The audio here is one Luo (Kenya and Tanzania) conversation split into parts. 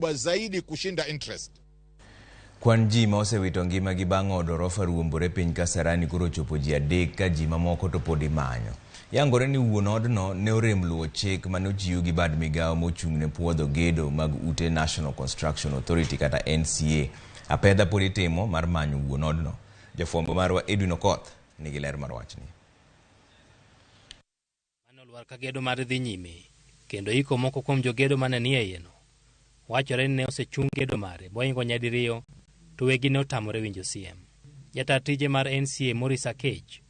Zaidi kushinda interest. Kwan ji ma osewito ngimagi bang' od orofa ruombore piny Kasarani koro ochopo ji adek ka ji mamoko to pod imanyo. Yangore ni wuon odno ne orem luwo chik mane ochiw gi bad migawo mochung' ne puodho gedo mag ute National Construction Authority kata NCA. Apedha pod itimo mar manyo wuon odno. Jafwambo marwa Edwin Okoth nigi ler mar wachni. Mane olwar ka gedo mar dhi nyime kendo iko moko kuom jogedo mane nie iye no. Wachore ni ne osechung gedo mare boingo nyadiriyo to wegi ne otamore winjo siem. Jata tije mar NCA Maurice Akech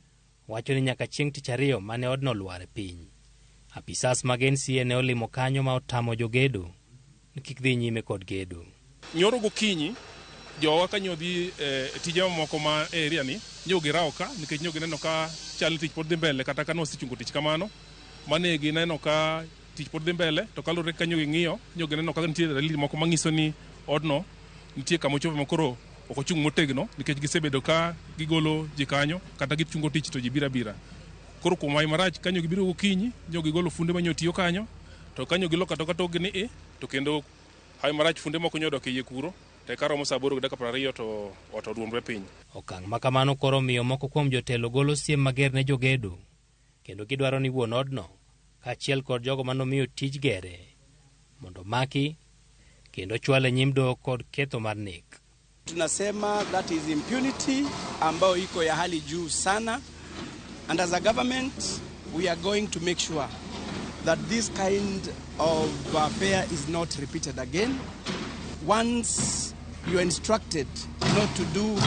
wacho ni nyaka chieng' tich ariyo mane odno olwar e piny. Apisas mag NCA ne olimo kanyo ma otamo jogedo ni kik dhi nyime kod gedo. Nyoro gokinyi jowa ka nyodhi e tije mamoko ma e area ni nyo girawo ka nikech nyo gineno ka chal ni tich pod dhi mbele kata ka nosechungo tich kamano mane gineno ka tich pod dhi mbele to kaluwore ka nyo ging'iyo nyo gineno ka nitie dalili moko manyiso ni odno nitie kama ochopo ma koro ok ochung' motegno nikech gisebedo ka gigolo ji kanyo kata gichungo tich to ji biro abira. Koro kuom hawi marach kanyo gibiro gokinyi nyo gigolo funde manyo tiyo kanyo to kanyo giloko atoka tokgi ni i to kendo hawi marach funde moko nyo odok e iye kuro to eka romo saa aboro gi dakika 20 to ot oruombre piny. Okang' ma kamano koro miyo moko kuom jotelo golo siem mager ne jogedo kendo gidwaro ni wuon odno kaachiel kod jogo manomiyo tij gere mondo maki kendo chwale nyim doho kod ketho mar nek. Tunasema that is impunity ambayo iko ya hali juu sana, and as a government we are going to make sure that this kind of affair is not repeated again. Once you are instructed not to do